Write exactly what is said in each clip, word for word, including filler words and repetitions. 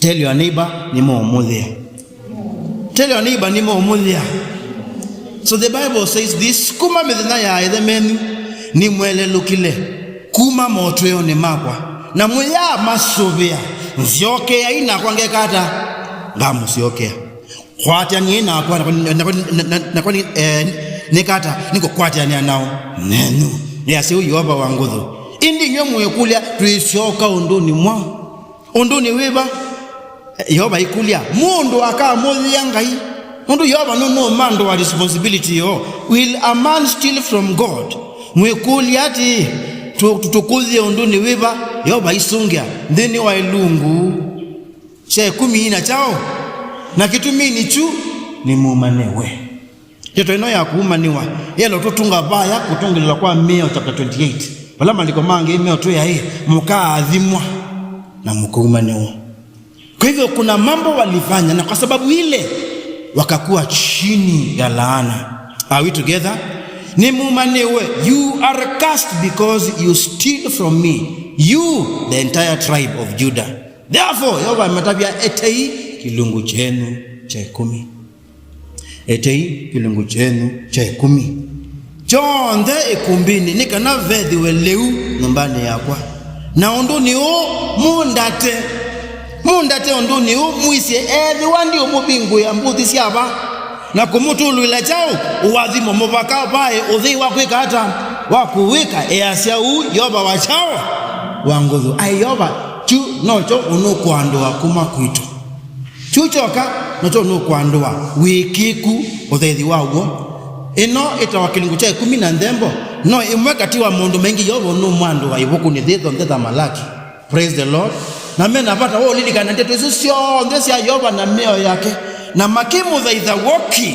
Tell your neighbor, "Nĩmũũmũthĩa." Tell your neighbor, "Nĩmũũmũthĩa." So the Bible says this, "Kuma mĩthenya ya ĩthe menyu nĩmwelelũkile kuma motwĩonĩ makwa, na mũyamasũvĩa, nzyokeai, nakwa ngeka ata? Ngamũsyokea." Kwataniai nakwa, nakwa, nakwa, nakwa, nakwa, eh, nĩkata, nĩngũkwatanĩa nao nenyu, nĩasya ũu Yeova wa nguthu. Ĩndĩ inyw'ĩ mwĩkũlya, "Twĩsyoka ũndũnĩ mwaũ? Ũndũnĩ wĩva?" Yeova aikũlya, mũndũ akamũthĩa Ngai? Nũndũ Yeova nũnũmantũa responsibility yoo. Will a man steal from God? Mwĩkũlya atĩĩ, "Tũ-, tũ-, tũkũthĩe ũndũnĩ wĩva?" Yeova aisũngĩa, "Nthĩnĩ wa ilungu sya ĩkũmi na kyaũ? Na kĩtumi nĩ kyu, nĩmũmanĩwe." Ndeto ĩno ya kũumanĩwa yelo tũtunga vaya kũtũngĩlĩlwa kwa Mĩao chapter twenty-eight, vala maandĩko mangĩ meũtwĩa ĩ, "Mũkaathimwa na mũkaumanĩwa." Kwa hivyo kuna mambo walifanya, na kwa sababu ile wakakuwa chini ya laana. Are we together? Nĩmũmanĩwe, you are cursed because you steal from me, you, the entire tribe of Judah. Therefore, Yeova amatavya, "Etei kĩlungu kyenyu kya ĩkũmi." Etei kĩlungu kyenyu kya ĩkũmi kyonthe ĩkumbĩnĩ, nĩ kana vethĩwe lĩu nyũmbanĩ yakwa. Na ũndũnĩ ũũ, mũndate, mũndate ũndũnĩ ũũ, mwĩsye, ethĩwa ndiũmũvingũĩa mbũthi sya va, na kũmũtũlũĩla kyaũ? Ũathimo mũvaka vaĩ ũthei wa kwĩka ata? Wa kũwĩka, easya ũu Yeova wa kyaũ? Wa nguthu. Aĩ Yeova, kyu nokyo ũnũkwandũa kuma kwitũ. Kyu kyoka nokyo nũkwandũa wĩkĩĩku ũthaithi wa w'o. Ĩno ĩtawa kĩlungu kya ĩkũmi na nthembo, no ĩmwe katĩ wa maũndũ maingĩ Yeova ũnũmwandũa ĩvukunĩ yĩĩ yonthe ya Malaki. Praise the Lord. Na me na vata wa ũlilikana ndeto isu syonthe sya Yeova na mĩao yake, na makĩmũthaitha w'oki,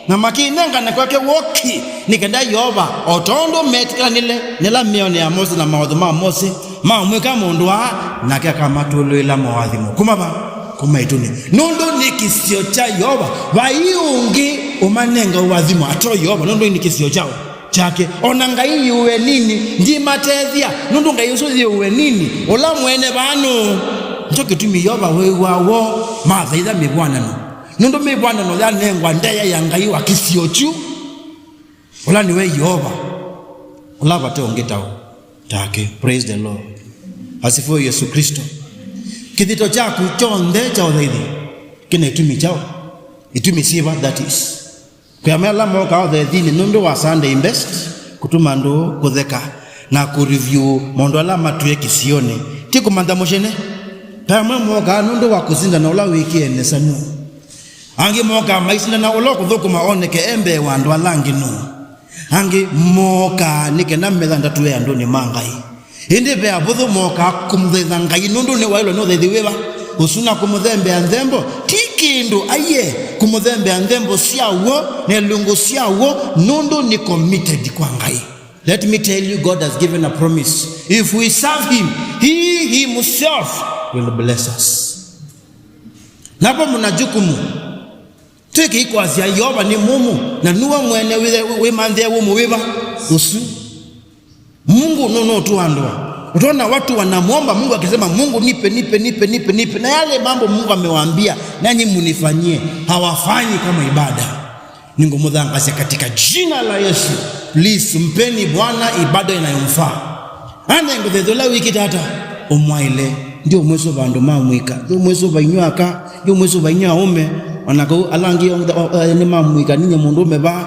na makĩnengane kwake w'oki, nĩ kenda Yeova, o tondũ metĩkĩlanile nĩla mĩaonĩ ya Mose na mawatho ma Mose, mamwĩka maũndũ aa, nake akamatũlũĩla moathimo. Kuma va? Kuma ĩtunĩ. Nũndũ nĩ kĩsio kya Yeova, vai ũngĩ ũmanenga ũathimo ato Yeova, nũndũ nĩ kĩsio kyaũ? Kyake. O na ngai yĩ ũenini ndimatethya, nũndũ ngai ũsu yĩ ũenini, ũla mwene vaa nũũ? Nĩkyo kĩtumi Yeova wĩw'aa woo mathaitha mĩvw'anano, nũndũ mĩvw'anano yanengwa ndaĩa ya Ngai wa kĩsio kyu, ũla nĩwe Yeova, ũla vate ũngĩ ta, take. Praise the Lord. Asifiwe Yesu Kristo. Kĩthito kyaku kyonthe kya ũthaithi kĩna itumi kyaũ? Itumi syĩva? That is, kwĩ amwe ala mokaa ũthaithinĩ nũndũ wa Sunday best, kũtuma andũ kũtheka na kũreview maũndũ ala matwĩe kĩsionĩ, ti kũmantha mũsyĩ. Ve amwe mokaa nũndũ wa kũsindana ũla wĩkĩe nesa nũũ. Angĩ mokaa maisindana ũla ũkũthũkũma oneke e mbee wa andũ ala angĩ nũũ. Angĩ mokaa nĩ kenda metha ndatũe andũnĩ ma Ngai. Ĩndĩ ve avũthũ mokaa kũmũthaitha Ngai nũndũ nĩwaĩlwe nĩ ũthaithi wĩva ũsu, na kũmũthembea nthembo ti kĩndũ aiee, kũmũthembea nthembo sya w'o na ilungu sya w'o nũndũ nĩ committed kwa Ngai. Let me tell you, God has given a promise. If we serve him, he himself will bless us. Napo mna jukumu. Twĩkĩi kwasya Yeova nĩ mũmũ, na nue mwene wĩ-, wĩmanthĩa wũmũ wĩva ũsu. Mungu nũnũtũandũa. Utaona watu wanamuomba Mungu akisema, "Mungu nipe, nipe, nipe, nipe, nipe." Na yale mambo Mungu amewaambia, "Nanyi munifanyie," hawafanyi kama ibada. Ningũmũthangasya katika jina la Yesu. Please, mpeni Bwana ibada inayomfaa. Ane ngũthethe ũla wĩkĩte ata? Ũmwaĩle. Ndiũmwĩsũva andũ ma mũika. Ndiũmwĩsũva inyw'ĩ aka. Ndiũmwĩsũva inyw'ĩ aũme. O na kau ala angĩ onthe, o, o, nĩ ma mũika, ninyie mũndũũme vaa.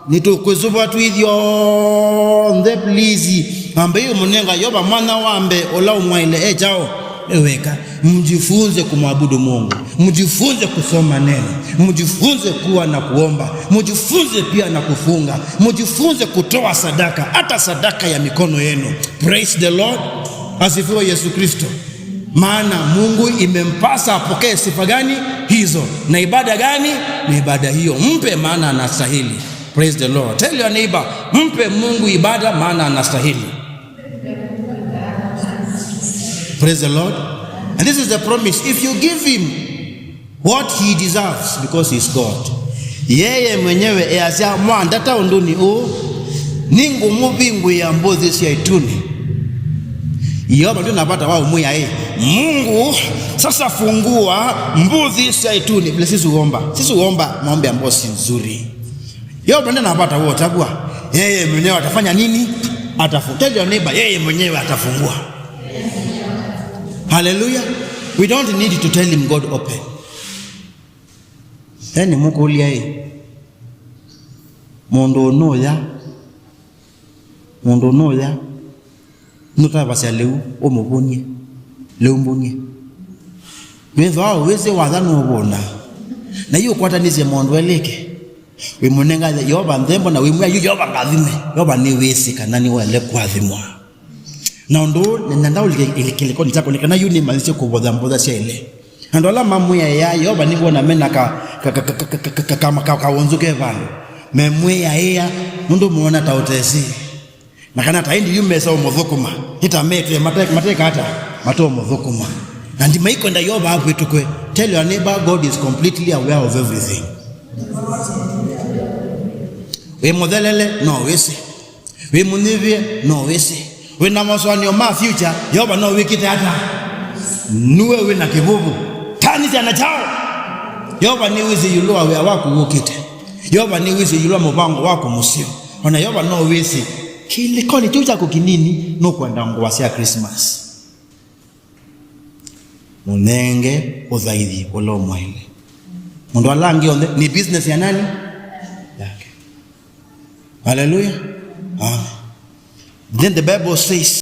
Nĩtũkwĩsũva twĩ ithyonthe, please. Ambei ũmũnenga Yeova mwana wa mbee ũla ũmwaĩle e kyaũ? E weka. Mjifunze kumwabudu Mungu. Mjifunze kusoma neno. Mjifunze kuwa na kuomba. Mjifunze pia na kufunga. Mjifunze kutoa sadaka, hata sadaka ya mikono yenu. Praise the Lord. Asifiwe Yesu Kristo. Maana Mungu imempasa apokee sifa gani? Hizo. Na ibada gani? Na ibada hiyo. Mpe, maana anastahili. Praise the Lord. Tell your neighbor, "Mpe Mungu ibada, maana anastahili." Praise the Lord. And this is the promise. If you give him what he deserves, because he's God. Yeye mwenyewe easya, "Mwandata ũndũnĩ ũũ, nĩngũmũvingũĩa mbũthi sya ĩtunĩ." Yeova ndwĩ na vata wa ũmwĩa ĩ, "Mungu, Sasa fungua mbuzi sya ituni, vile sisi huomba. Sisi huomba maombi ambayo si nzuri. Yoba ndio anapata huo tabua. Yeye mwenyewe atafanya nini? Atafu-, tell your neighbor, yeye mwenyewe atafungua. Hallelujah. We don't need to tell him God open. Then mũkũlya ĩ, mũndũ ũnũya, mũndũ ũnũya, nũtavasya lĩu, ũmũvũnie, lĩu mbũnie. Wĩthwa ũwĩsĩ watha nũvũna. Na yu ũkwatanĩsye maũndũ elĩ ĩke. Wĩmũnenga Yeova nthembo na wĩmwĩa yu Yeova ngathime. Yeova nĩwĩsĩ kana nĩwaĩle kũathimwa. Na ũndũ ũũ nenda ũlike kĩlĩkonĩ kyakwa nĩ kana yu nĩmanyĩsye kũvotha mboya sya ĩle. Andũ ala mamwĩaĩa Yeova nĩwona mena ka, ka, ka, ka, ka, ka, ka, ka, ka, kawonzu ke vandũ. Memwĩaĩa nũndũ moona ta ũtesĩ. Na kana ta ĩndĩ yu mesa ũmũthũkũma. Nĩ ta metwe mate-, mateka ata? Mate ũmũthũkũma. Na ndimaikwenda Yeova avĩtũkwe. Tell your neighbor, God is completely aware of everything. Wĩ mũthelele, no wĩsĩ. Wĩ mũnyivĩe, no wĩsĩ. Wĩ na mosũanĩo ma future, Yeova no wĩkĩte ata? Nue wĩ na kĩvuvu. Tanĩsya na kyaũ? Yeova nĩwĩsĩ ĩũlũ wa wĩa waku wũkĩte. Yeova nĩwĩsĩ ĩũlũ wa mũvango waku mũseo. O na Yeova no wĩsĩ kĩlĩkonĩ kĩu kyaku kĩnini nũkwenda ngũa sya Christmas. Mũnenge ũthaithi ũla ũmwaĩle. Mũndũ ala angĩ onthe nĩ business ya nani? Yake. Haleluya. Amen. Then the Bible says,